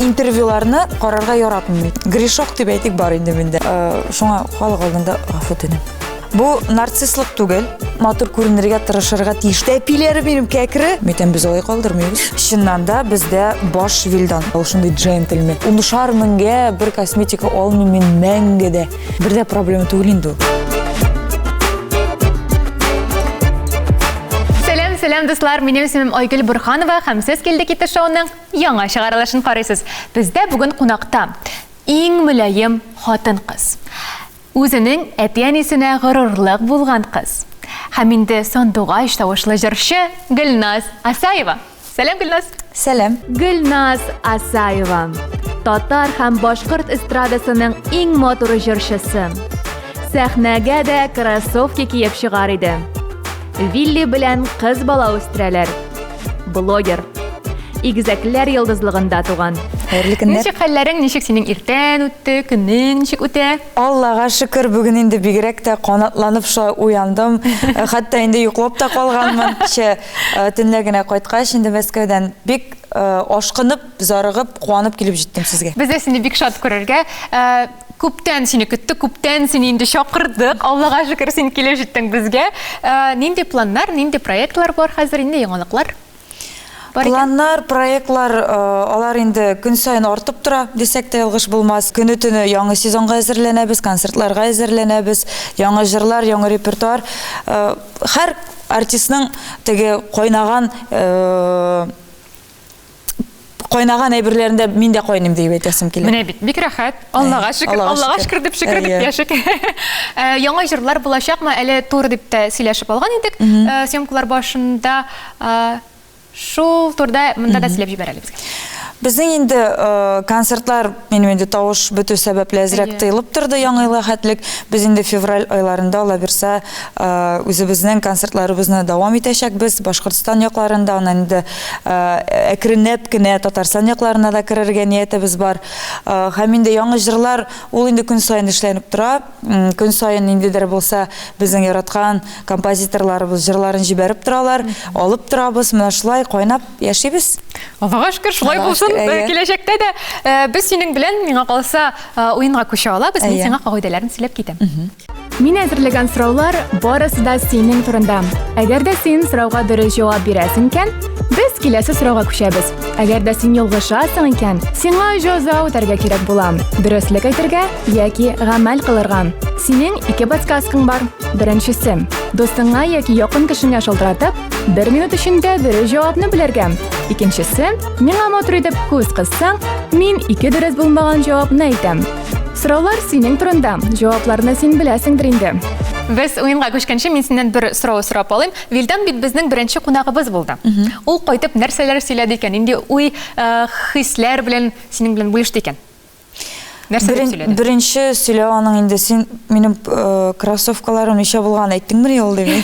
Интервьюларны карарга яратмыйм. Грешок дип әйтик бар инде миндә. Шуңа халык алдында гафу үтенәм. Бу нарцисслык түгел, матур күренергә тырышырга тиеш. Тәпиләре минем кәкре. Мәйтәм, без алай калдырмыйбыз. Чыннан да бездә баш Вилдан. Ул шундый джентльмен. Унышар меңгә бер косметика алмыйм мин мәңге дә. Бер дә проблема түгел инде ул. Сәлам, сәлам, дуслар! Минем исемем Айгөл Бурханова һәм сез Килде китте шоуның яңа чыгарылышын карыйсыз. Бездә бүген кунакта иң мөлаем хатын-кыз. Үзенең әти-әнисенә горурлык булган кыз. Һәм инде сандугач тавышлы җырчы Гөлназ Асаева. Сәлам, Гөлназ! Сәлам! Гөлназ Асаева, татар һәм башкорт эстрадасының иң матур җырчысы. Сәхнәгә дә кроссовки киеп чыгар иде. Вилли белән кыз бала үстерәләр. Блогер. Игезәкләр йолдызлыгында туган. Хәерле көннәр. Ничек хәлләрең, ничек синең иртән үтте, көнең ничек үтә? Аллага шөкер, бүген инде бигрәк тә канатланып шулай уяндым. Э, хәтта инде йоклап та калганмын. Кичә э, төнлә генә кайткач инде Мәскәүдән бик э, ашкынып, зарыгып, куанып килеп җиттем сезгә. Без дә сине бик шат күрергә. Күптән сине көттек, күптән сине инде чакырдык. Аллага шөкер, син килеп җиттең безгә. Нинди планнар, нинди проектлар бар хәзер, инде яңалыклар? Бар икән? Планнар, проектлар, алар инде көн саен артып тора, дисәк тә ялгыш булмас. Көне-төне яңа сезонга әзерләнәбез, концертларга әзерләнәбез, яңа җырлар, яңа репертуар. Һәр артистның теге кайнаган кайнаган әйберләрендә мин дә кайныйм диеп әйтәсем килә. Менә бит, бик рәхәт. Аллага шөкер, Аллага шөкер дип шөкер дип яшик. Э, яңа җырлар булачакмы? Әле тур дип тә сөйләшеп алган идек. Э, съемкалар башында э, шул турда монда да сөйләп җибәр әле безгә. Безнең инде концертлар, минем инде тавыш бетү сәбәпле әзрәк тыелып торды яңа елга хәтлек. Без инде февраль айларында, Алла бирсә, үзебезнең концертларыбызны дәвам итәчәкбез. Башкортстан якларында, аннан инде әкренләп кенә Татарстан якларына да керергә ниятебез бар. Һәм инде яңа җырлар ул инде көн саен эшләнеп тора. Көн саен ниндидер булса безнең яраткан композиторларыбыз җырларын җибәреп торалар, алып торабыз. Менә шулай кайнап яшибез. Аллага шөкер, шулай булсын киләчәктә дә. Без синең белән, миңа калса, уенга күчә алабыз. Мин сиңа кагыйдәләрен сөйләп китәм. Мин әзерләгән сораулар барысы да синең турында. Әгәр дә син сорауга дөрес җавап бирәсең икән, без киләсе сорауга күчәбез. Әгәр дә син ялгышасың икән, сиңа җәза үтәргә кирәк була. Дөреслек әйтергә яки гамәл кылырга. Синең ике подсказкаң бар. Беренчесе, дустыңа яки якын кешеңә шалтыратып, бер минут эчендә дөрес җавапны белергә. Икенчесе, миңа матур итеп күз кыссаң, мин ике дөрес булмаган җавапны әйтәм. Сораулар синең турында. Җавапларны син беләсеңдер инде. Без уенга күчкәнче мин синнән бер сорау сорап алыйм. Вилдан бит безнең беренче кунагыбыз булды. Ул кайтып нәрсәләр сөйләде икән? Нинди уй, э, хисләр белән синең белән бүлеште икән? Нәрсә дип сөйләде? Беренче сөйләү аның инде син минем э, кроссовкаларым ничә булган әйттеңмени ул дим.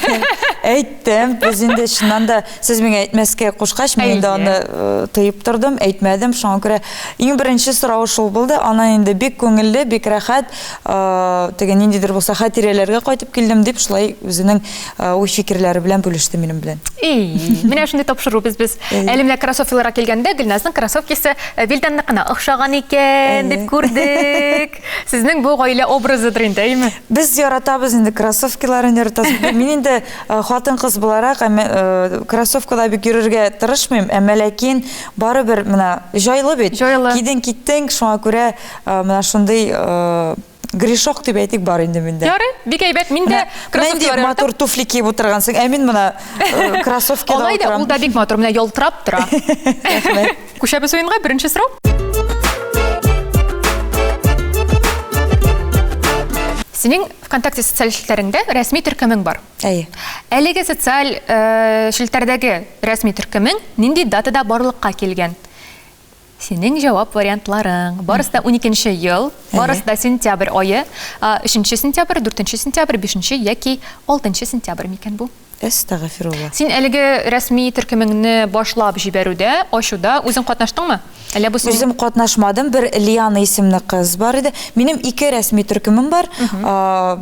Әйттем. Без инде чыннан да сез миңа әйтмәскә кушкач, мин инде аны э, тыеп тордым, әйтмәдем. Шуңа күрә Иң беренче соравы шул булды. Аннан инде бик күңелле, бик рәхәт, теге ниндидер булса хатирәләргә кайтып килдем, дип шулай үзенең уй-фикерләре белән бүлеште минем белән. И, менә шундый тапшыру без без. Әле менә кроссовкиларга килгәндә, Гөлназның кроссовкисы Вилданныкына охшаган икән, дип күрдек. Сезнең бу гаилә образыдыр инде, әйеме? Без яратабыз инде кроссовкиларын яратабыз. Мин инде хатын-кыз буларак, әмма кроссовкада бик йөрергә тырышмыйм, әмма ләкин Барыбер менә җайлы бит. Җайлы. Кидең киттең, шуңа күрә менә шундый грешок дип әйтик бар инде миндә. Ярый, бик әйбәт. Мин дә кроссовкилар яратам. Матур туфли киеп утыргансың, ә мин менә кроссовкида утырам. Алай да ул да бик матур, менә ялтырап тора. Рәхмәт. Күчәбез уенга, беренче сорау. Синең ВКонтакте социаль челтәреңдә рәсми төркемең бар. Әйе. Әлеге социаль челтәрдәге рәсми төркемең нинди датада барлыкка килгән? Синең җавап вариантларың. Барысы да уникенче ел, барысы да сентябрь ае. Өченче сентябрь, дүртенче сентябрь, бишенче яки алтынчы сентябрь микән бу? Әстәгъфирулла. Син әлеге рәсми төркемеңне башлап җибәрүдә, ачуда үзең катнаштыңмы? Әллә бу синең... Үзем катнашмадым. Бер Лиана исемле кыз бар иде. Минем ике рәсми төркемем бар.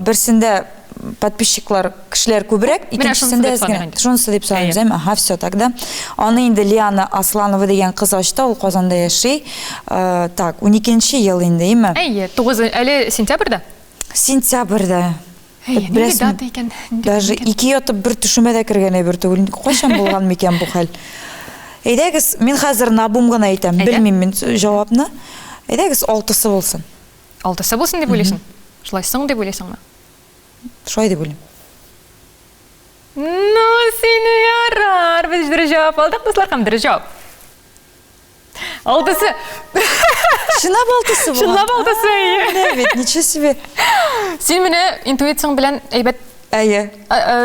Берсендә. подписчиклар, кешеләр күбрәк, икенчесендә әз генә. Шунысы дип саныйбыз, әйме? Ага, все, тогда. Аны инде Лиана Асланова дигән кыз ачты, ул Казанда яши. Так, 12 ел инде, әйме? Әйе, 9 әле сентябрьдә? Сентябрьдә. Әйе, нинди дата икән? Даже ике ятып бер төшемә дә кергән әйбер түгел. Кайчан булган микән бу хәл? Әйдәгез, мин хәзер набум гына әйтәм, белмим мин җавапны. Әйдәгез, алтысы булсын. Алтысы булсын дип уйлыйсың? Шулай соң дип уйлыйсыңмы? Шулай дип уйлыйм. Ну, сине ярар. Без дөрес җавап алдык, дуслар, һәм дөрес җавап. Алтысы. Чынлап алтысы булган. Чынлап алтысы, әйе. Менә бит, ничего себе. Син менә интуицияң белән әйбәт Әйе.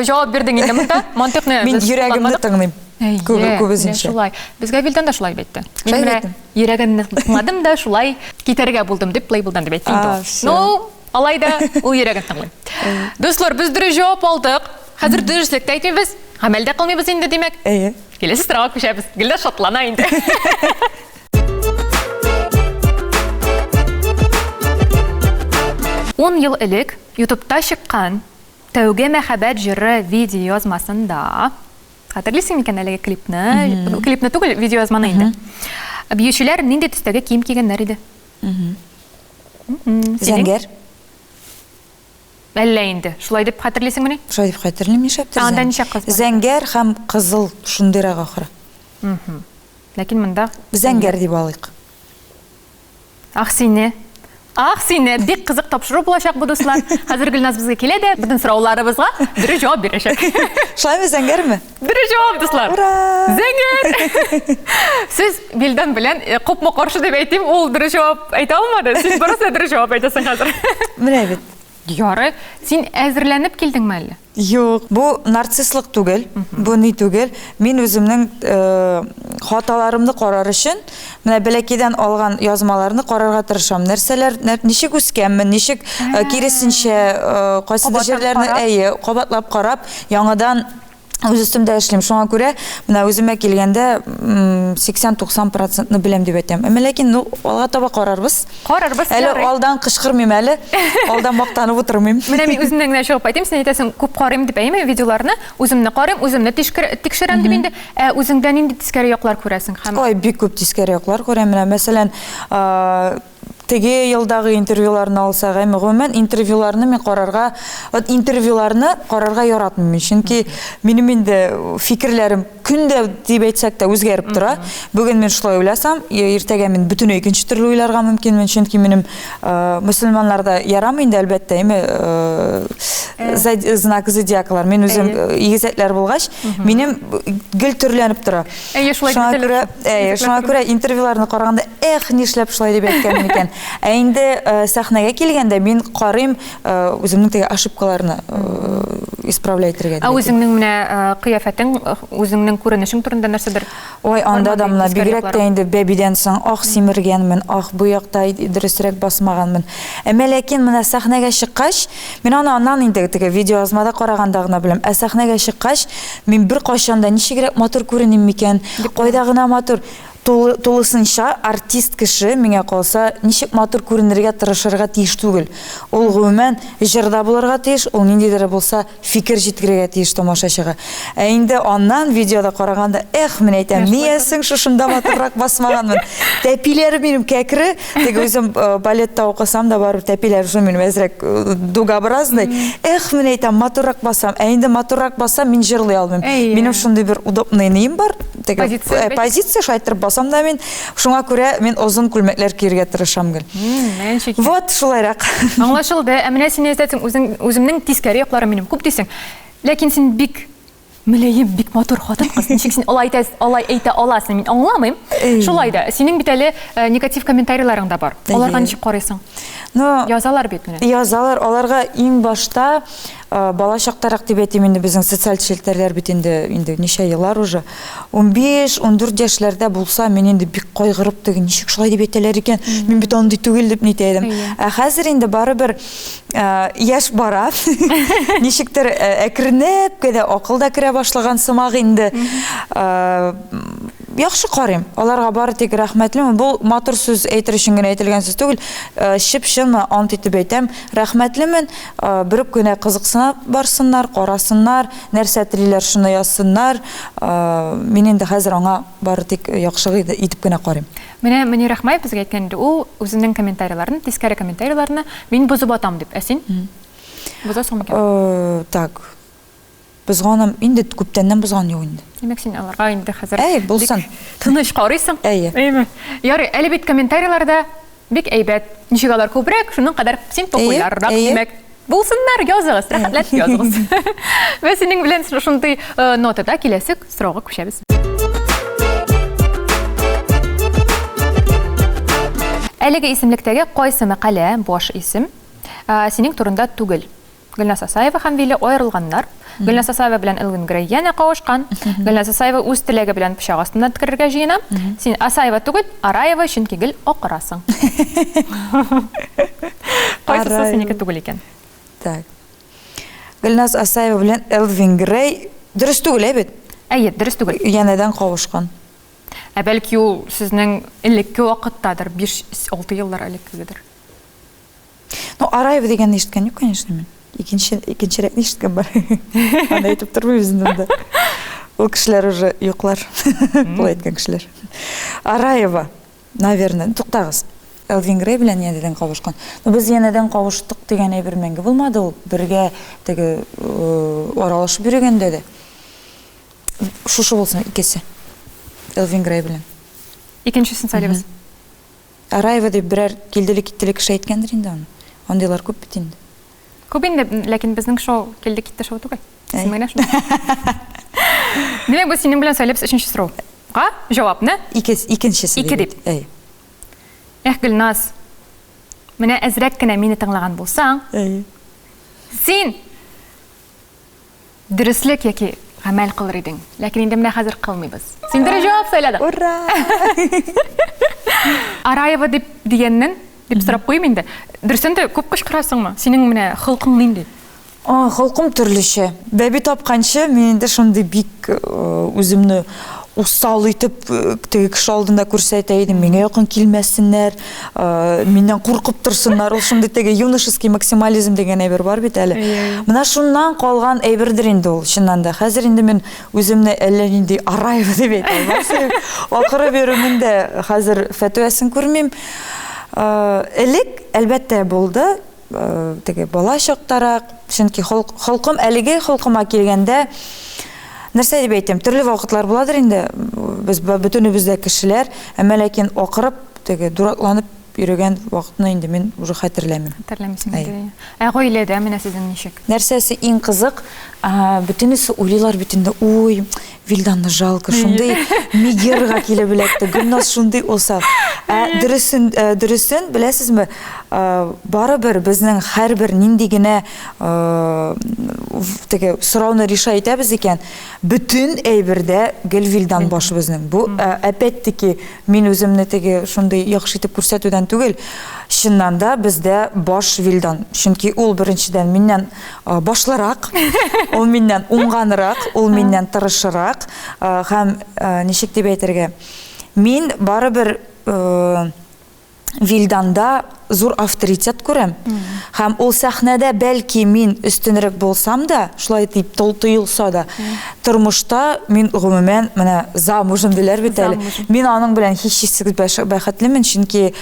Җавап бирдең инде монда. Мантыйкны Мин йөрәгемне тыңлыйм. Әйе, күбесенчә. Шулай. Безгә Вилдан да шулай әйтте. Мин менә йөрәгемне тыңладым да шулай китәргә булдым дип лейблдан дип әйтте инде ул. Ну, алай да ул йөрәген тыңлый. Дуслар, без дөрес җавап алдык. Хәзер дөреслек тә әйтмибез, гамәл дә кылмыйбыз инде, димәк. Әйе. Киләсе сорауга күчәбез. Гөлназ шатлана инде. Ун ел элек Ютубта чыккан Тәүге мәхәббәт җыры видеоязмасында Хәтерлисең микән әлеге клипны? Клипны түгел, видеоязманы инде. Биючеләр нинди төстәге кием кигәннәр иде? Зәңгәр. Әллә инде. Шулай дип хәтерлисеңмени? Шулай дип хәтерлим, нишләптер. Анда ничә кыз бар? Зәңгәр һәм кызыл шундыйрак ахры. Ләкин монда Зәңгәр дип алыйк. Ах сине. Ах сине. Бик кызык тапшыру булачак бу, дуслар. Хәзер Гөлназ безгә килә дә, бөтен сорауларыбызга дөрес җавап бирәчәк. Шулаймы, зәңгәрме? Дөрес җавап, дуслар. Ура! Зәңгәр! Сез Вилдан белән э, капма-каршы дип әйтим, ул дөрес җавап әйтә алмады. Син барысы да дөрес җавап әйтәсең хәзер. Менә бит. Ярый. Син әзерләнеп килдеңме әллә? Юк, бу нарцисслык түгел, бу ни түгел. Мин үземнең хаталарымны карар өчен, менә бәләкәйдән алган язмаларны карарга тырышам. Нәрсәләр, ничек үскәнмен, ничек киресенчә, кайсыдыр җирләрне, әйе, кабатлап карап, яңадан үз өстемдә эшлим. Шуңа күрә менә үземә килгәндә 80-90 процентны беләм дип әйтәм. Әмма ләкин, ну, алга таба карарбыз. Карарбыз, Әле ярый. алдан кычкырмыйм әле, алдан мактанып утырмыйм. Менә мин үземнән генә чыгып әйтим, син әйтәсең, күп карыйм дип, әйеме, видеоларны, үземне карыйм, үземне тикшерәм дип инде. Ә үзеңдә нинди тискәре яклар күрәсең һәм? Ой, бик күп тискәре яклар күрәм. Менә, мәсәлән, теге елдагы интервьюларны алсак, әйме, гомумән, интервьюларны мин карарга, вот интервьюларны карарга яратмыйм мин, чөнки минем инде фикерләрем көн дә дип әйтсәк тә үзгәреп тора. Бүген мин шулай уйласам, иртәгә мин бөтенләй икенче төрле уйларга мөмкинмен, чөнки минем мөселманнарда ярамый инде, әлбәттә, әйме, знак зодиакалар. Мин үзем игезәкләр булгач, минем гел төрләнеп тора. Әйе, шулай Шуңа күрә, әйе, шуңа күрә интервьюларны караганда, эх, нишләп шулай дип әйткәнмен икән. Ә инде сәхнәгә килгәндә мин карыйм, үземнең теге ошибкаларны исправлять итәргә. Ә үзеңнең менә кыяфәтең, үзеңнең күренешең турында нәрсәдер? Ой, анда да менә бигрәк тә инде бәбидән соң, ах, симергәнмен, ах, бу якта дөресрәк басмаганмын. Әмма ләкин менә сәхнәгә чыккач, мин аны аннан инде теге видеоязмада караганда гына беләм. Ә сәхнәгә чыккач, мин беркайчан да ничегрәк матур күреним микән, кайда гына матур. Тулы, тулысынча артист кеше, миңа калса, ничек матур күренергә тырышырга тиеш түгел. Ул, гомумән, җырда булырга тиеш, ул ниндидер булса фикер җиткерергә тиеш тамашачыга. Ә инде аннан видеода караганда, эх, мин әйтәм, нигә соң шушында матуррак басмаганмын. Тәпиләре минем кәкре, теге үзем балетта укысам да барыбер тәпиләр шул минем әзрәк дугообразный. Эх, мин әйтәм, матуррак басам. Ә инде матуррак бассам, мин җырлый алмыйм. Минем шундый бер удобный нием бар, теге позиция, э, позиция шулай иттереп басам да мин. Шуңа күрә мин озын күлмәкләр киергә тырышам гел. Вот шулайрак. Аңлашылды. Ә менә син әйтәсең, үзең үземнең тискәре якларым минем күп дисең. Ләкин син бик мөлаем, бик матур хатын-кыз. Ничек син алай әйтә, алай әйтә аласың? Мин аңламыйм. Шулай да, синең бит әле э, негатив комментарийларың да бар. Аларга ничек карыйсың? Ну, язалар бит менә. Язалар. Аларга иң башта Бала чактарак дип әйтим инде, безнең социаль челтәрләр бит инде, инде ничә еллар уже. 15-14 яшьләрдә булса, мин инде бик кайгырып теге ничек шулай дип әйтәләр икән, мин бит андый түгел дип нитә идем. Ә хәзер инде барыбер яшь бара. Ничектер әкренләп кенә акыл да керә башлаган сымак инде. Яхшы карыйм. Аларга бары тик рәхмәтлемен. Бу матур сүз әйтер өчен генә әйтелгән сүз түгел. Чып-чын ант итеп әйтәм, рәхмәтлемен. Берүк кенә кызыксына барсыннар, карасыннар, нәрсә телиләр, шуны язсыннар. Мин инде хәзер аңа бары тик яхшы итеп кенә карыйм. Менә Мөнир Әхмәев безгә әйткән иде, ул үзенең комментарийларын, тискәре комментарийларны мин бозып атам дип. Ә син? Бозасың микән? Так. Бозганым инде күптәннән бозган юк инде. Димәк, син аларга инде хәзер Әй, булсын. бик тыныч карыйсың. Әйе. Әйеме? Ярый, әле бит комментарийлар да бик әйбәт. Ничек алар күбрәк, шуның кадәр син популяррак, димәк. Булсыннар, языгыз, рәхәтләнеп языгыз. Без синең белән шундый э, нотада киләсе сорауга күчәбез. Әлеге исемлектәге кайсы мәкалә, баш исем, э, синең турында түгел? Гөлназ Асаева һәм Вилли аерылганнар. Гөлназ Асаева белән Элвин Грей янә кавышкан. Гөлназ Асаева үз теләге белән пычак астыннан керергә җыена. Син Асаева түгел, Араева, чөнки гел акырасың. Кайсысы синеке түгел икән? Так. Гөлназ Асаева белән Элвин Грей дөрес түгел, әй бит? Әйе, дөрес түгел. Янәдән кавышкан. Ә бәлки ул сезнең элекке вакыттадыр, 5-6 еллар элеккегедер. Ну, Араева дигәнне ишеткән юк, конечно, мин. Икенче, икенчерәкне ишеткән бар. Аны әйтеп тормыйбыз инде монда. Ул кешеләр уже юклар. Ул әйткән кешеләр. Араева, наверное, туктагыз. Элвин Грей белән янәдән кавышкан. Ну, без янәдән кавыштык дигән әйбер мәңге булмады ул. Бергә теге э, аралашып йөрегәндә дә. Шушы булсын икесе. Элвин Грей белән. Икенчесен сайлыйбыз. Араева дип берәр килделе-киттеле кеше әйткәндер инде аны. Андыйлар күп бит инде. Күп инде, ләкин безнең шоу килде-китте шоу түгел. Син генә шундый. Димәк, без синең белән сайлыйбыз өченче сорауга җавапны. Ике, икенчесе. Ике дип. Әй. Эх, Гөлназ. Менә әзрәк кенә мине тыңлаган булсаң. Әй. Син Дөреслек яки гамәл кылыр идең. Ләкин инде менә хәзер кылмыйбыз. Син дөрес җавап сайладың. Ура! Араева дип дигәннән дип сорап куйыйм инде. Дөрестән дә күп кычкырасыңмы? Синең менә холкың нинди? А, холкым төрлечә. Бәби тапканчы мин инде шундый бик э, үземне усал итеп э, теге кеше алдында күрсәтә идем. Миңа якын килмәсеннәр, Э, миннән куркып торсыннар. Ул шундый теге юношеский максимализм дигән әйбер бар бит әле. Менә шуннан калган әйбердер инде ул, чыннан да. Хәзер инде мин үземне әллә нинди Араева дип әйтә алмас. Акырып йөрүнең дә хәзер фәтвәсен күрмим. Э, элек, әлбәттә, булды. Э, теге бала чактарак, чөнки холкым әлеге холкыма килгәндә, нәрсә дип әйтим, төрле вакытлар буладыр инде, без бөтенебез дә кешеләр, әмма ләкин акырып, теге дуракланып йөрегән вакытны инде мин уже хәтерләмим. Хәтерләмисең инде. Ә гаиләдә менә сезнең ничек? Нәрсәсе иң кызык, бөтенесе уйлыйлар бит инде, ой, Вилданны жалко, шундый Мигерга килеп эләкте, Гөлназ шундый усал. Ә дөресен, э, дөресен беләсезме, э, барыбер безнең һәрбер нинди генә э, теге сорауны реша итәбез икән, бөтен әйбердә гел Вилдан баш безнең. Бу, опять-таки, мин үземне теге шундый яхшы итеп күрсәтүдән түгел, чыннан да бездә баш Вилдан. Чөнки ул беренчедән миннән башлырак, ул миннән уңганрак, ул миннән тырышырак һәм ничек дип әйтергә, мин барыбер Вилданда зур авторитет күрәм. Һәм ул сәхнәдә бәлки мин өстенрәк булсам да, шулай дип тоелса да, тормышта мин гомумән менә замужем диләр бит әле. Мин аның белән һичшиксез бәхетлемен, чөнки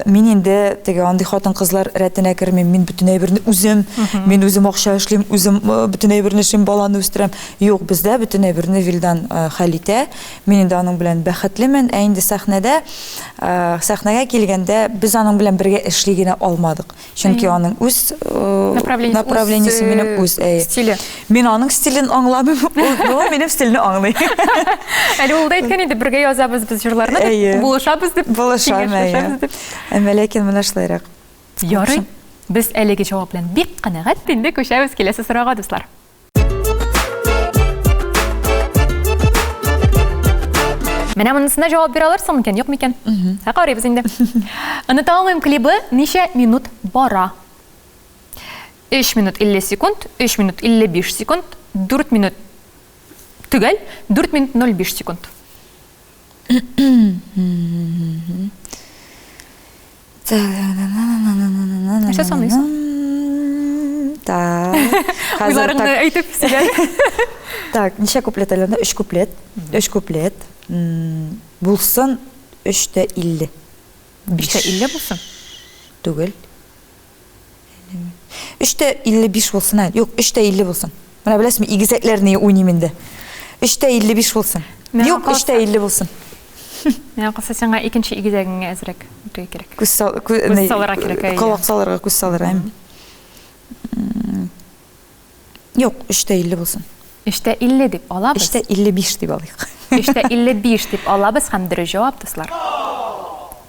Мин инде теге андый хатын-кызлар рәтенә кермим. Мин бөтен әйберне үзем, мин үзем акча эшлим, үзем бөтен әйберне эшлим, баланы үстерәм. Юк, бездә бөтен әйберне Вилдан хәл итә. Мин инде аның белән бәхетлемен. Ә инде сәхнәдә, сәхнәгә килгәндә, без аның белән бергә эшли генә алмадык. Чөнки аның үз направлениесе, минем үз, әйе. Стиле. Мин аның стилен аңламыйм, ул минем стильне аңлый. Әле ул да әйткән иде, бергә язабыз без җырларны дип, булышабыз дип, Булышам, әйе. Әмма ләкин менә шулайрак. Ярый. Без әлеге җавап белән бик канәгать. Инде күчәбез киләсе сорауга, дуслар. Менә монысына җавап бирә алырсың микән, юк микән? Ә карыйбыз инде. Оныта алмыйм клибы ничә минут бара? 3 минут 50 секунд, 3 минут 55 секунд, 4 минут төгәл, 4 минут 05 секунд. Нәрсә саныйсың? Так. Уйларыңны әйтеп сөйлә. Так, ничә куплет әле анда? Өч куплет. Өч куплет. Булсын 3 тә 50. 3 тә 50 булсын? Түгел. 3 тә 55 булсын, ә. Юк, 3 тә 50 булсын. Менә беләсезме, игезәкләрне уйныйм инде. 3 тә 55 булсын. Юк, 3 тә 50 булсын. Миңа калса, сиңа икенче игезәгеңә әзрәк үтәргә кирәк. Күз сал, күз салырга кирәк, әйе. Колак салырга, күз салырга. Юк, 3 тә 50 булсын. 3 тә 50 дип алабыз. 3 тә 55 дип алыйк. 3 тә 55 дип алабыз һәм дөрес җавап, дуслар.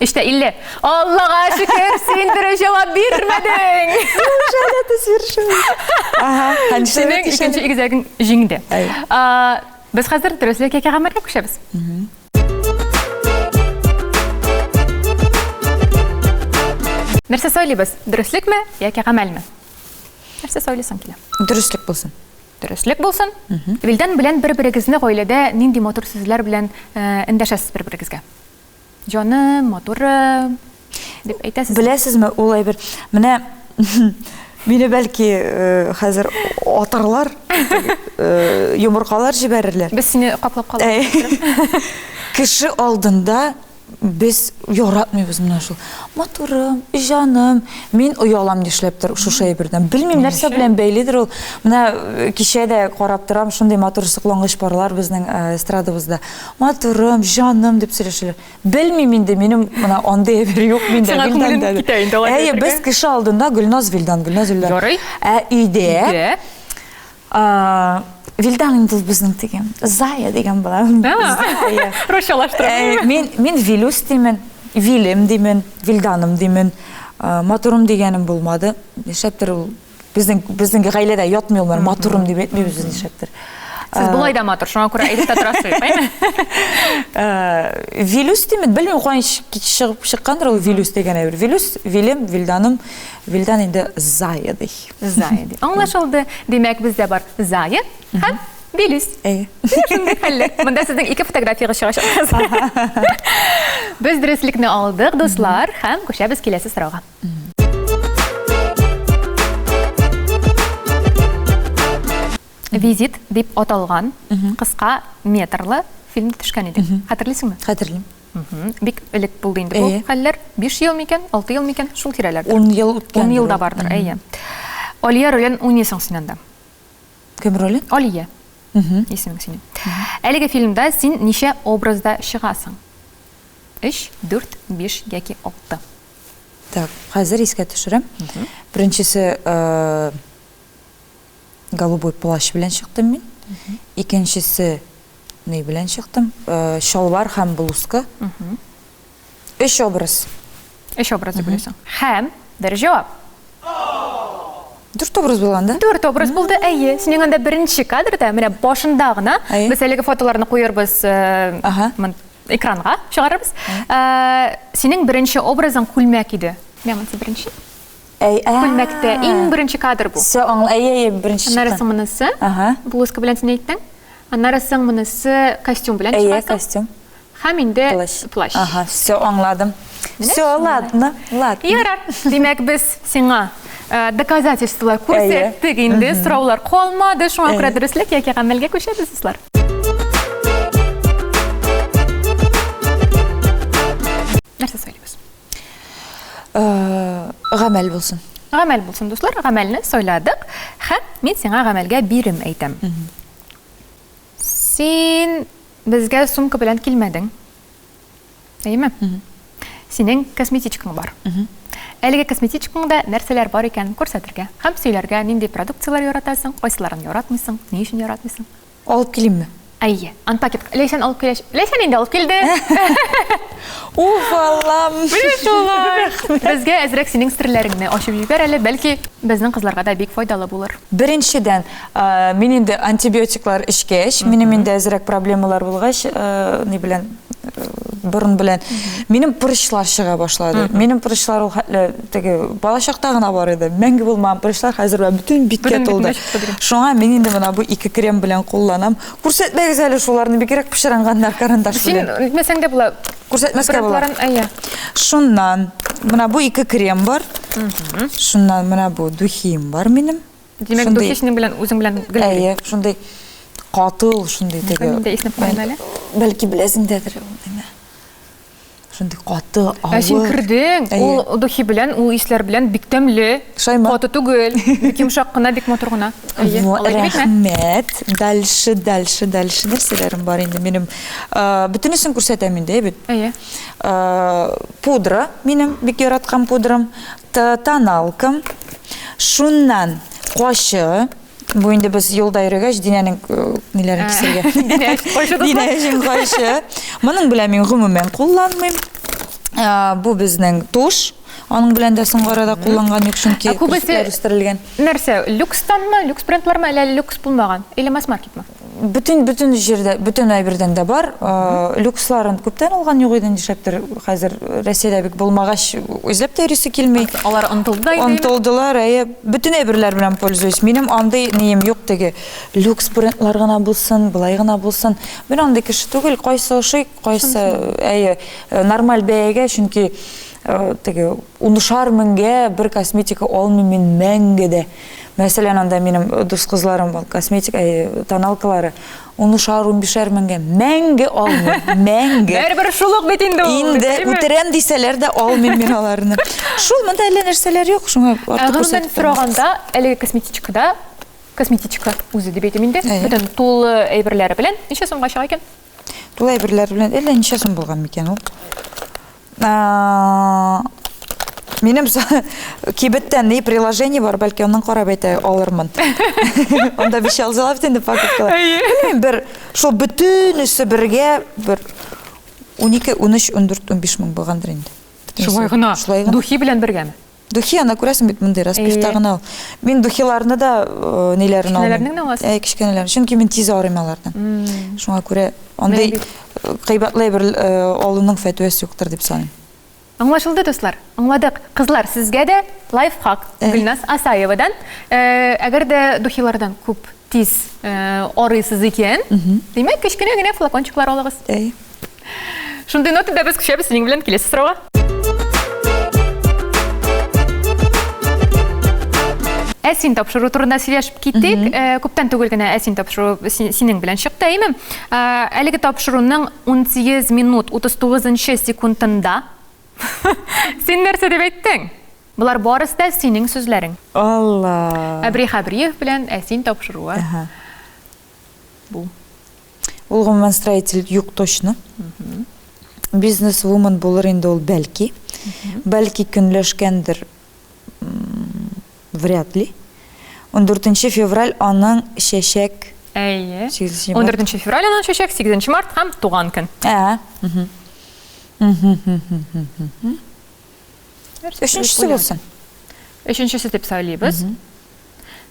3 тә 50. Аллага шөкер, син дөрес җавап бирмәдең. Неужели это свершилось? Ага. Синең икенче игезәгең җиңде. Без хәзер дөреслек яки гамәлгә күчәбез. Нәрсә сайлыйбыз? Дөреслекме яки гамәлме? Нәрсә сайлыйсың килә? Дөреслек булсын. Дөреслек булсын. Вилдан белән бер-берегезне гаиләдә нинди матур сүзләр белән э, эндәшәсез бер-берегезгә? Җаным, матурым дип әйтәсез. Беләсезме, ул әйбер. Менә мине бәлки э, хәзер атарлар, э, йомыркалар җибәрерләр. Без сине каплап калабыз. Кеше алдында без яратмыйбыз менә шул. Матурым, җаным, мин оялам нишләптер шушы әйбердән. Белмим, нәрсә белән бәйледер ул. Менә э, кичә дә карап торам, шундый матур соклангыч парлар безнең эстрадабызда. Матурым, җаным дип сөйләшәләр. Белмим инде, минем менә андый әйбер юк миндә. Сиңа күңелең китә инде алай Әйе, без кеше алдында Гөлназ Вилдан, Гөлназ Вилдан. Ярый. Ә өйдә Өйдә. Вилдан инде ул безнең теге Зая дигән була. Зая. Русчалаштырып. Мин мин Вилюс димен, Вилем димен, Вилданым димен. Матурым дигәнем булмады. Нишләптер ул Безнең безнең гаиләдә ятмый ул, матурым дип әйтмибез без нишләптер. Сез болай да матур, шуңа күрә әйтеп тә торасыз, әйме? Вилюс димен, белмим, каян чыгып чыккандыр ул Вилюс дигән әйбер. Вилюс, Вилем, Вилданым, Вилдан инде Зая ди. Зая ди. Аңлашылды. Димәк, бездә бар Зая һәм Вилюс. Әйе. Шундый хәлләр. Монда сезнең ике фотографиягез чыгачак. Без дөреслекне алдык, дуслар, һәм күчәбез киләсе сорауга. Визит дип аталган кыска метрлы фильм төшкән иде. Хәтерлисеңме? Хәтерлим. Бик элек булды инде бу хәлләр. 5 ел микән, 6 ел микән, шул тирәләрдә. 10 ел үткән. 10 ел да бардыр, әйе. Алия ролен уйныйсың син анда. Кем ролен? Алия. Исемең синең. Әлеге фильмда син ничә образда чыгасың? 3, 4, 5 яки 6. Так, хәзер искә төшерәм. Беренчесе э, голубой плащ белән чыктым мин. Икенчесе ни белән чыктым? Э, чалбар һәм блузка. Өч образ. Өч образ дип уйлыйсың. Һәм дөрес җавап. Дүрт образ булган да? Дүрт образ булды, әйе. Синең анда беренче кадрда, менә башында гына, без әлеге фотоларны куербыз, э, экранга чыгарырбыз. Ә, синең беренче образың күлмәк иде. Менә монысы беренче. Әй, ә. Күлмәктә иң беренче кадр бу. Все, аңла, әй, әй, беренче Аннары соң монысы. Ага. Блузка белән син әйттең. Аннары соң монысы костюм белән чыгасың. Әйе, костюм. Һәм инде плащ. Плащ. Ага, все, аңладым. Все, ладно, ладно. Ярар. Димәк, без сиңа э, доказательстволар күрсәттек инде, сораулар калмады. Шуңа күрә дөреслек яки гамәлгә күчәбез, дуслар. Нәрсә сайлыйбыз? Э, гамәл булсын. Гамәл булсын, дуслар. Гамәлне сайладык. Һәм мин сиңа гамәлгә бирем әйтәм. Син безгә сумка белән килмәдең. Әйеме? Синең косметичкаң бар. Әлеге косметичкаңда нәрсәләр бар икәнен күрсәтергә һәм сөйләргә, нинди продукцияләр яратасың, кайсыларын яратмыйсың, ни өчен яратмыйсың. Алып килимме? Әйе, анпакет. Ләйсән алып килә. Ләйсән инде алып килде. Уф, Аллам. Менә шулай. Безгә әзрәк синең серләреңне ачып җибәр әле, бәлки безнең кызларга да бик файдалы булыр. Беренчедән, мин инде антибиотиклар эчкәч, минем инде әзрәк проблемалар булгач, ни белән борын белән. Минем прыщлар чыга башлады. Минем прыщлар ул хәтле теге балачакта гына бар иде. Мәңге булмаган прыщлар хәзер менә бөтен биткә тулды. Шуңа мин инде менә бу ике крем белән кулланам. Күрсәтмәгез әле шуларны, бигрәк пычранганнар карандаш белән. Син әйтмәсәң дә була. Күрсәтмәскә була. Әйе. Шуннан менә бу ике крем бар. Шуннан менә бу духием бар минем. Димәк, духи синең белән үзең белән гел. Әйе, шундый каты ул, шундый теге. Мин дә иснәп карыйм әле. Бәлки беләсең дәдер ул нәмә. Шундый каты, авыр. Ә син кердең, ул духи белән, ул исләр белән бик тәмле. Шаймы? Каты түгел, бик йомшак кына, бик матур гына. Әйе, рәхмәт. Дальше, дальше, дальше нәрсәләрем бар инде минем. Бөтенесен күрсәтәм инде, әйе бит? Әйе. Пудра минем бик яраткан пудрам. Тоналкам. Шуннан качы. Бу инде без юлда йөргәч, Динәнең ниләрен кисергә. Динә кайчы Динә өчен кайчы. Моның белән мин гомумән кулланмыйм. Бу безнең туш. Аның белән дә соңгы арада кулланган юк, чөнки күбесе үстерелгән. Нәрсә, люкстанмы, люкс брендлармы, әллә люкс булмаган? Или масс-маркетмы? Бөтен, бөтен җирдә, бөтен әйбердән дә бар. Люксларын күптән алган юк иде, нишләптер хәзер Россиядә бик булмагач, эзләп тә йөрисе килми. Алар онытылды да инде. Онытылдылар, әйе. Бөтен әйберләр белән пользуюсь. Минем андый нием юк теге люкс брендлар гына булсын, болай гына булсын. Мин андый кеше түгел, кайсы ошый, кайсы, әйе, нормаль бәягә, чөнки теге унышар меңгә бер косметика алмыйм мин мәңге дә. Мәсәлән, анда минем дус кызларым бар, косметик, әй, тоналкалары унышар, унбишәр меңгә мәңге алмыйм, мәңге. Бәрбер шул ук бит инде ул. Инде үтерәм дисәләр дә алмыйм мин аларны. Шул, монда әллә нәрсәләр юк, шуңа артык күрсәтеп. Гомумән сораганда, әлеге косметичкада, косметичка үзе дип әйтим инде, бөтен тулы әйберләре белән ничә сумга чыга икән? Тулы әйберләре белән әллә ничә сум булган микән ул? Минем кибеттә ни приложение бар, бәлки аннан карап әйтә алырмын. Анда биш языла бит инде покупкалар. Белмим, бер шул бөтенесе бергә бер 12, 13, 14, 15 мең булгандыр инде. Шулай гына. Шулай гына. Духи белән бергәме? Духи ана күрәсең бит мондый распивта гына ул. Мин духиларны да э, ниләрен алмыйм. Кечкенәләрне генә аласың? Әй, кечкенәләрен. Чөнки мин тиз арыйм алардан. Шуңа күрә андый э, кыйбатлы әйбер э, алуның фәтвәсе юктыр дип саныйм. Аңлашылды, дуслар. Аңладык. Кызлар, сезгә дә лайфхак Гөлназ Асаевадан. Әгәр дә духилардан күп тиз арыйсыз икән, димәк, кечкенә генә флакончиклар алыгыз. Әй. Шундый нотада без күчәбез синең белән киләсе сорауга. Ә син тапшыру турында сөйләшеп китик. Э, күптән түгел генә Ә син тапшыру синең белән чыкты, әйеме? Э, әлеге тапшыруның 18 минут 39 секундында син нәрсә дип әйттең? Болар барысы да синең сүзләрең. Алла. Әбри Хәбриев белән Ә син тапшыруы. Бу. Ул гомумән строитель юк точно. Бизнес-вумен булыр инде ул бәлки. Бәлки көнләшкәндер, вряд ли. 14 февраль аның чәчәк. Әйе. 14 февраль аның чәчәк, 8 март һәм туган көн. Ә. Өченчесе булсын. Өченчесе дип сайлыйбыз.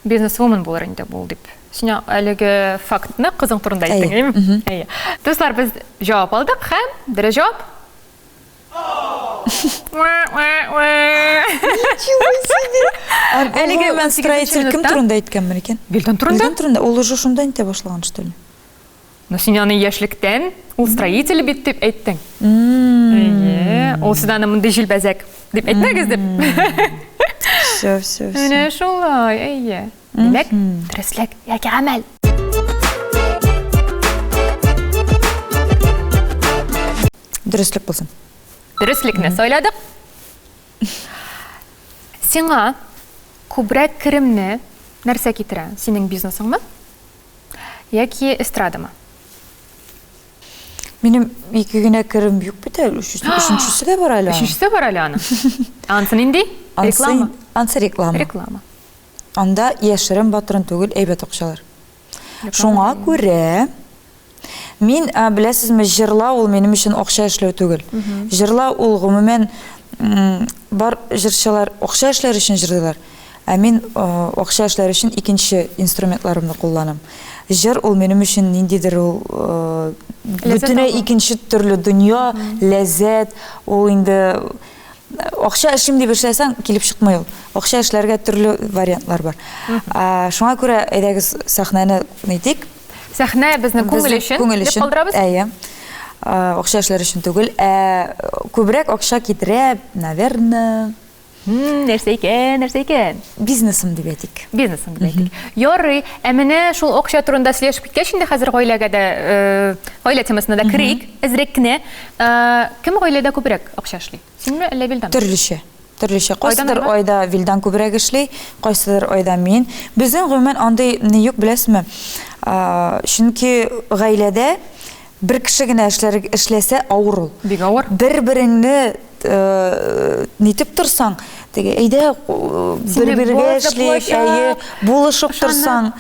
Бизнес-вумен булыр инде бу дип. Син әлеге фактны кызың турында әйттең, әйеме? Әйе. Дуслар, без җавап алдык һәм дөрес җавап. Ничего себе! Әлеге мен строитель кем турында әйткәнмен икән? Вилдан турында? Вилдан турында. Ул уже шунда әйтә башлаган, что ли? Но син аны яшьлектән, ул строитель бит дип әйттең. Әйе, ул сез аны мондый җилбәзәк дип әйтмәгез дип. Все, все, все. Менә шулай, әйе. Димәк, дөреслек яки гамәл. Дөреслек булсын. Дөреслекне сайладык. Сиңа күбрәк керемне нәрсә китерә? Синең бизнесыңмы? Яки эстрадамы? Минем ике генә керем юк бит әле, өченчесе дә бар әле. Өченчесе бар әле аның. Ансы нинди? Реклама. Ансы реклама. Реклама. Анда яшерен батырын түгел, әйбәт акчалар. Шуңа күрә мин, беләсезме, җырлау ул минем өчен акча эшләү түгел. Җырлау ул гомумән бар җырчылар акча эшләр өчен җырлыйлар. Ә мин акча эшләр өчен икенче инструментларымны кулланам. Җыр ул минем өчен ниндидер ул бөтенләй икенче төрле дөнья, ләззәт, ул инде акча эшлим дип эшләсәң, килеп чыкмый ул. Акча эшләргә төрле вариантлар бар. Шуңа күрә әйдәгез сәхнәне нитик. Сәхнә безнең күңел өчен, күңел өчен калдырабыз. Әйе. Акча эшләр өчен түгел, ә күбрәк акча китерә, наверное. Нәрсә икән, нәрсә икән? Бизнесым дип әйтик. Бизнесым дип әйтик. Ярый, ә менә шул акча турында сөйләшеп киткәч, инде хәзер гаиләгә дә, гаилә темасына да керик, әзрәк кенә. Кем гаиләдә күбрәк акча эшли? Синме, әллә Вилданмы? Төрлечә. Төрлечә. Кайсыдыр айда Вилдан күбрәк эшли, кайсыдыр айда мин. Безнең гомумән андый ни юк, беләсезме? Чөнки гаиләдә бер кеше генә эшләр, эшләсә авыр ул. Бик авыр. Бер-береңне нитеп торсаң, теге әйдә бер-бергә эшлик, әйе, булышып торсаң,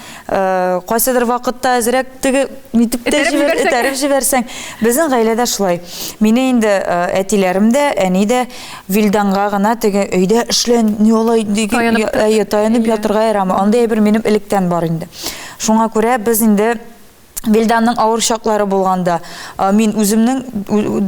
кайсыдыр вакытта әзрәк теге нитеп тә җибәр, этәреп җибәрсәң. Безнең гаиләдә шулай. Мине инде әтиләрем дә, әни дә Вилданга гына теге өйдә эшлә, ни алай әйе, таянып ятырга ярамый. Андый әйбер минем электән бар инде. Шуңа күрә без инде Вилданның авыр чаклары булганда, мин үземнең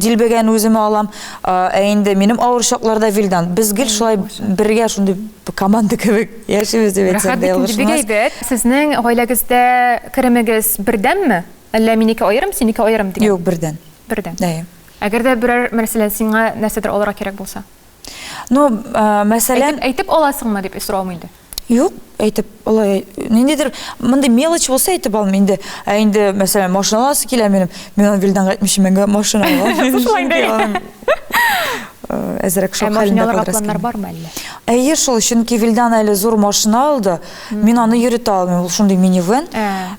дилбегәне үземә алам, ә инде минем авыр чакларда Вилдан. Без гел шулай бергә шундый команда кебек яшибез дип әйтсәм дә ялгышмас. Бик әйбәт. Сезнең гаиләгездә керемегез бердәмме? Әллә минеке аерым, синеке аерым дигән? Юк, бердән. Бердән. Әйе. Әгәр дә берәр, мәсәлән, сиңа нәрсәдер алырга кирәк булса? Ну, мәсәлән... Әйтеп аласыңмы дип соравым инде. Юк, әйтеп алай ниндидер мондый мелочь булса әйтеп алмыйм инде. Ә инде, мәсәлән, машина аласы килә минем. Мин аны Вилданга әйтмичә мәңге машина алам. Шулай инде. Әзрәк шок хәлендә калдырасы. Планнар бармы әллә? Әйе шул, чөнки Вилдан әле зур машина алды. Мин аны йөртә алмыйм. Ул шундый минивэн.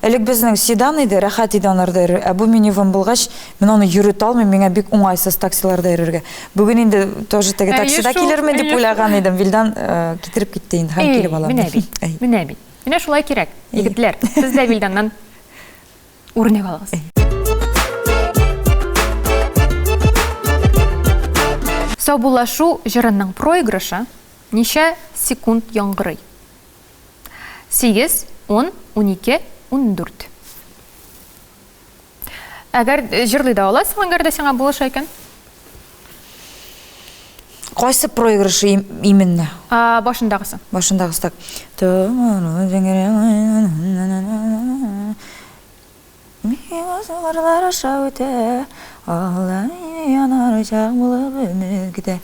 Элек безнең седан иде, рәхәт иде анарда йөрергә. Ә бу минивэн булгач, мин аны йөртә алмыйм, миңа бик уңайсыз таксиларда йөрергә. Бүген инде тоже теге таксида килермен дип уйлаган идем. Вилдан э, китереп китте инде һәм килеп алам. Менә бит. Менә бит. Менә шулай кирәк. Егетләр, сез дә Вилданнан үрнәк алыгыз. Саубуллашу җырының проигрышы ничә секунд яңгырый? 8, 10, 12, 14. Әгәр э, җырлый да аласың, әгәр дә сиңа булыша икән. Кайсы проигрышы именно? А, башындагысы. Башындагысы так. Миңа аша үтә, алай янар учак булып өмет көтә.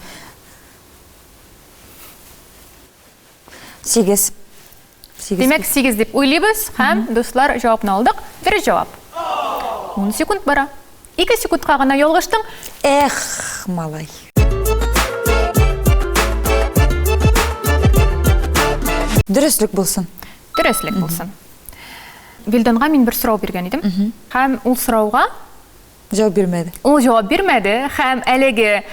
Сигез. Сигез. Димәк, 8 дип уйлыйбыз һәм, дуслар, җавапны алдык. Дөрес җавап. 10 секунд бара. 2 секундка гына ялгыштың. Эх, малай. Дөреслек булсын. Дөреслек булсын. Вилданга мин бер сорау биргән идем. Һәм ул сорауга Җавап бирмәде. Ул җавап бирмәде һәм әлеге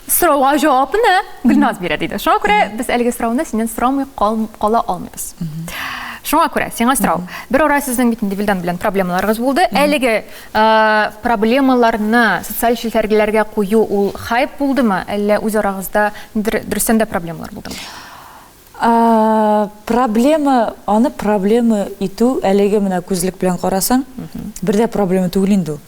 сорауга җавапны Гөлназ бирә диде. Шуңа күрә без әлеге сорауны синнән сорамый кала алмыйбыз. Шуңа күрә сиңа сорау. Бер ара сезнең бит инде Вилдан белән проблемаларыгыз булды. Әлеге проблемаларны социаль челтәрләргә кую ул хайп булдымы, әллә үз арагызда дөрестән дә проблемалар булдымы? Проблема, аны проблема итү әлеге менә күзлек белән карасаң, бер дә проблема түгел инде ул.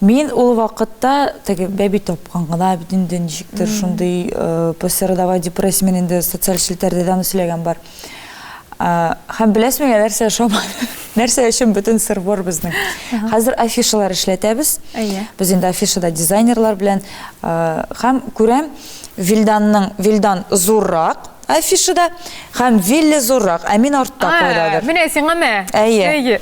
Мин ул вакытта теге бәби тапкан гына бит инде ничектер шундый послеродовая депрессия мин инде социаль челтәрдә дә аны сөйләгән бар. Һәм беләсеңме, миңа нәрсә ошамады? Нәрсә өчен бөтен сыр-бор безнең? Хәзер афишалар эшләтәбез. Без инде афишада дизайнерлар белән һәм күрәм, Вилданның, Вилдан зуррак афишада һәм Вилли зуррак, ә мин артта кайдадыр. Менә сиңа мә. Әйе. Әйе.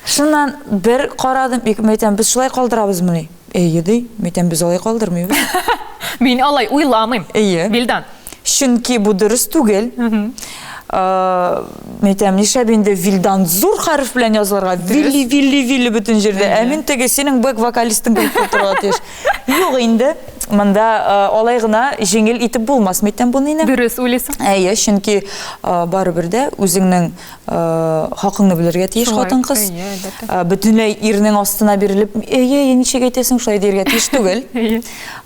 Шуннан бер карадым, мин әйтәм, без шулай калдырабызмыни? Әйе, ди. Мин әйтәм, без алай калдырмыйбыз. Мин алай уйламыйм. Әйе. Вилдан. Чөнки бу дөрес түгел. Мин әйтәм, нишләп инде Вилдан зур хәреф белән язылырга? Вилли, Вилли, Вилли бөтен җирдә. Ә мин теге синең бэк-вокалистың булып торырга тиеш. Юк инде. монда алай гына җиңел итеп булмас микән бу нине. Дөрес уйлыйсың. Әйе, чөнки барыбер дә үзеңнең хакыңны белергә тиеш хатын-кыз. Бөтенләй ирнең астына бирелеп, әйе, әйе, ничек әйтәсең, шулай диергә тиеш түгел.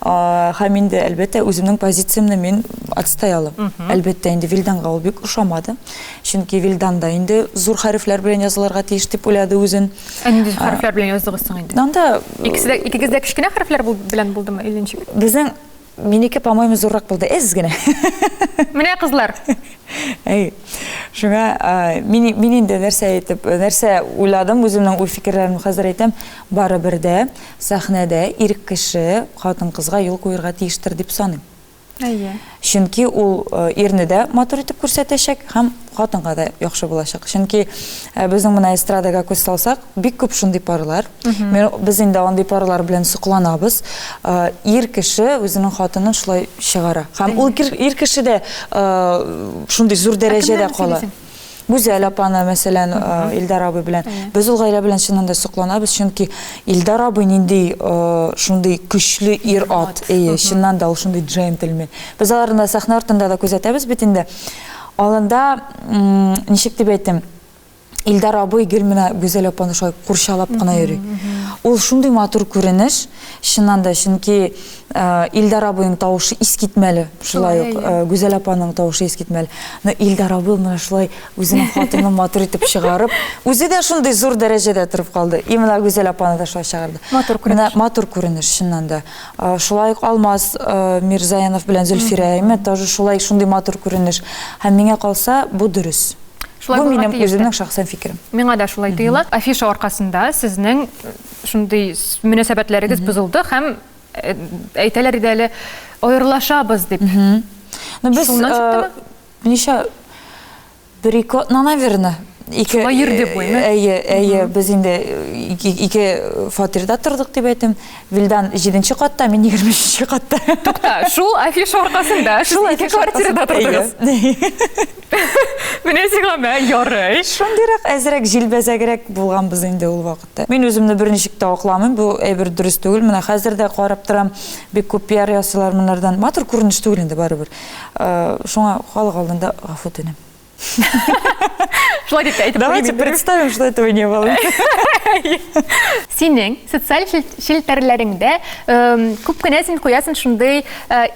Һәм инде, әлбәттә, үземнең позициямне мин отстай алам. Әлбәттә, инде Вилданга ул бик ошамады. Чөнки Вилдан да инде зур хәрефләр белән язылырга тиеш дип уйлады үзен. Ә нинди хәрефләр белән яздыгыз соң инде? Анда Икесе дә, икегез дә кечкенә хәрефләр белән булдымы или ничек? Безнең минеке, по-моему, зуррак булды, әз генә. Менә кызлар. Әй, шуңа мин, мин инде нәрсә әйтеп, нәрсә уйладым, үземнең уй-фикерләремне хәзер әйтәм, барыбер дә сәхнәдә ир кеше хатын-кызга юл куерга тиештер дип саныйм. Әйе. Чөнки ул ирне дә матур итеп күрсәтәчәк һәм хатынга да яхшы булачак. Чөнки безнең менә эстрадага күз салсак, бик күп шундый парлар. Без инде андый парлар белән сокланабыз. Ир кеше үзенең хатынын шулай чыгара. Һәм ул ир кеше дә шундый зур дәрәҗәдә кала. Гүзәл апаны, мәсәлән, Илдар абый белән. Без ул гаилә белән чыннан да сокланабыз, чөнки Илдар абый нинди шундый көчле ир-ат. Әйе, чыннан да ул шундый джентльмен. Без аларны сәхнә артында да күзәтәбез бит инде. Алында, ничек дип әйтим, Илдар абый гел менә Гүзәл апаны шулай курчалап кына йөри. Ул шундый матур күренеш, чыннан да, чөнки Илдар абыйның тавышы искитмәле, шулай ук Гүзәл апаның тавышы искитмәле. Но Илдар абый менә шулай үзенең хатынын матур итеп чыгарып, үзе дә шундый зур дәрәҗәдә торып калды. И менә Гүзәл апаны да шулай чыгарды. Матур күренеш. Менә матур күренеш, чыннан да. Шулай ук Алмаз Мирзаянов белән Зөлфирә, әйме, тоже шулай шундый матур күренеш. Һәм миңа калса, бу дөрес. Шулай Бу минем үземнең шәхсән фикерем. Миңа да шулай тоела. Афиша аркасында сезнең шундый мөнәсәбәтләрегез бозылды һәм әйтәләр иде әле аерылашабыз дип. Ну без Шуннан чыктымы? Ничә бер-ике атна, наверное. Ике, Шулай йөрде бу, әйме? Әйе, әйе, без инде ике фатирда тордык дип әйтим. Вилдан җиденче катта, мин 23 катта. Тукта, шул афиша аркасында шул ике квартирада тордыгыз. Менә сиңа мә, ярый. Шундыйрак әзрәк җилбәзәгрәк булганбыз инде ул вакыт. Мин үземне берничек тә акламыйм, бу әйбер дөрес түгел. Менә хәзер дә карап торам, бик күп пиар ясыйлар моннардан. Матур күренеш түгел инде барыбер. Шуңа халык алдында гафу үтенәм. Шулай дип тә әйтеп Давайте представим, что этого не было. Синең социаль челтәрләреңдә күп кенә син куясың шундый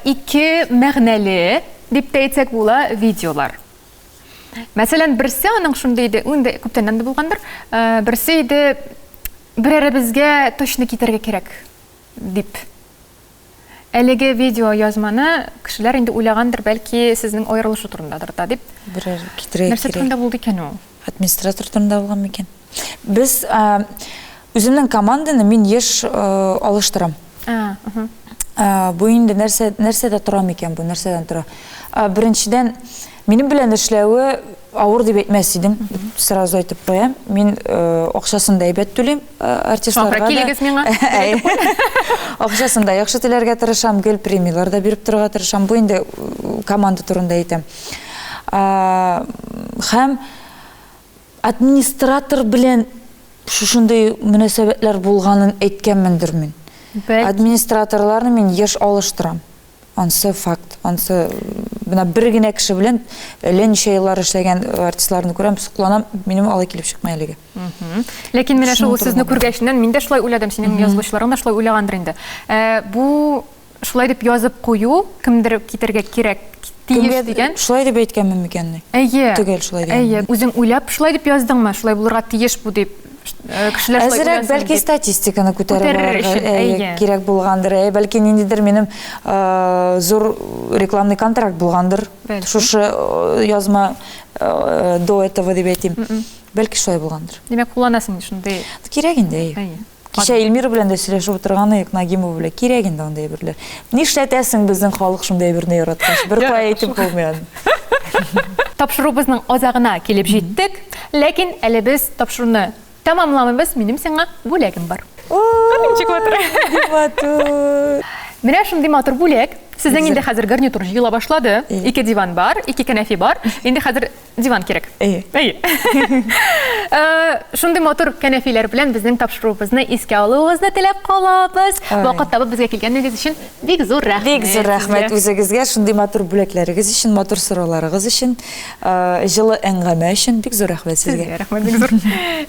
ике мәгънәле дип тә әйтсәк була видеолар. Мәсәлән, берсе аның шундый иде, инде күптәннән дә булгандыр, берсе иде, берәребезгә точно китәргә кирәк, дип. Әлеге видео язманы кешеләр инде уйлагандыр, бәлки сезнең аерылышу турындадыр да, дип. Берәр китерергә кирәк. Нәрсә турында булды икән ул? Администратор турында булган микән? Без үземнең команданы мин еш алыштырам. Бу инде нәрсә, нәрсәдә тора микән бу, нәрсәдән тора? Беренчедән, минем белән эшләве авыр дип әйтмәс идем, сразу әйтеп куям. Мин акчасын да әйбәт түлим артистларга да. Килегез миңа. Акчасын да яхшы түләргә тырышам, гел премияләр дә биреп торырга тырышам. Бу инде команда турында әйтәм. Һәм администратор белән шушындый мөнәсәбәтләр булганын әйткәнмендер мин. Администраторларны мин еш алыштырам. Ансы факт. Ансы менә бер генә кеше белән әллә ничә еллар эшләгән артистларны күрәм, сокланам, минем алай килеп чыкмый әлегә. Ләкин менә шул сүзне күргәченнән мин дә шулай уйладым, синең язылучыларың да шулай уйлагандыр инде. Бу шулай дип язып кую, кемдер китәргә кирәк, тиеш дигән. Шулай дип әйткәнмен микәнни? Әйе. Төгәл шулай дигәнмен. Әйе. Үзең уйлап шулай дип яздыңмы? Шулай булырга тиеш бу дип. Кешеләр шулай Әзерәк, бәлки статистиканы күтәреп алырга кирәк булгандыр. Әйе, бәлки ниндидер минем зур рекламный контракт булгандыр. Шушы язма до этого дип әйтим. Бәлки шулай булгандыр. Димәк, кулланасың шундый. Кирәк инде, әйе. Кичә Эльмира белән дә сөйләшеп утырган идек, Нагимова белән. Кирәк инде андый әйберләр. Нишләтәсең безнең халык шундый әйберне яраткач? Бер кая әйтеп булмый аны. Тапшыруыбызның азагына килеп җиттек. Ләкин әле без тапшыруны тәмамламыйбыз. Минем сиңа бүләгем бар. Ничек матур. Матур. Менә шундый матур бүләк. Сезнең инде хәзер гарнитур җыела башлады. Ике диван бар, ике кәнәфи бар. Инде хәзер диван кирәк. Әйе. Әйе. Э, шундый матур кәнәфиләр белән безнең тапшыруыбызны искә алуыгызны теләп калабыз. Вакыт табып безгә килгәнегез өчен бик зур рәхмәт. Бик зур рәхмәт үзегезгә шундый матур бүләкләрегез өчен, матур сорауларыгыз өчен, э, җылы әңгәмә өчен бик зур рәхмәт сезгә. Сезгә рәхмәт бик зур.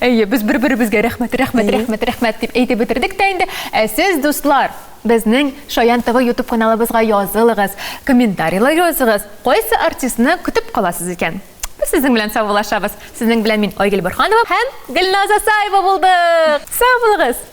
Әйе, без бер-беребезгә рәхмәт, рәхмәт, рәхмәт, рәхмәт дип әйтеп бетердек тә инде. Ә сез, дуслар, Безнең Шаян ТВ ютуб каналыбызга язылыгыз, комментарийлар языгыз, кайсы артистны көтеп каласыз икән? Без сезнең белән саубуллашабыз. Сезнең белән мин Айгөл Борһанова һәм Гөлназ Асаева булдык. Сау булыгыз!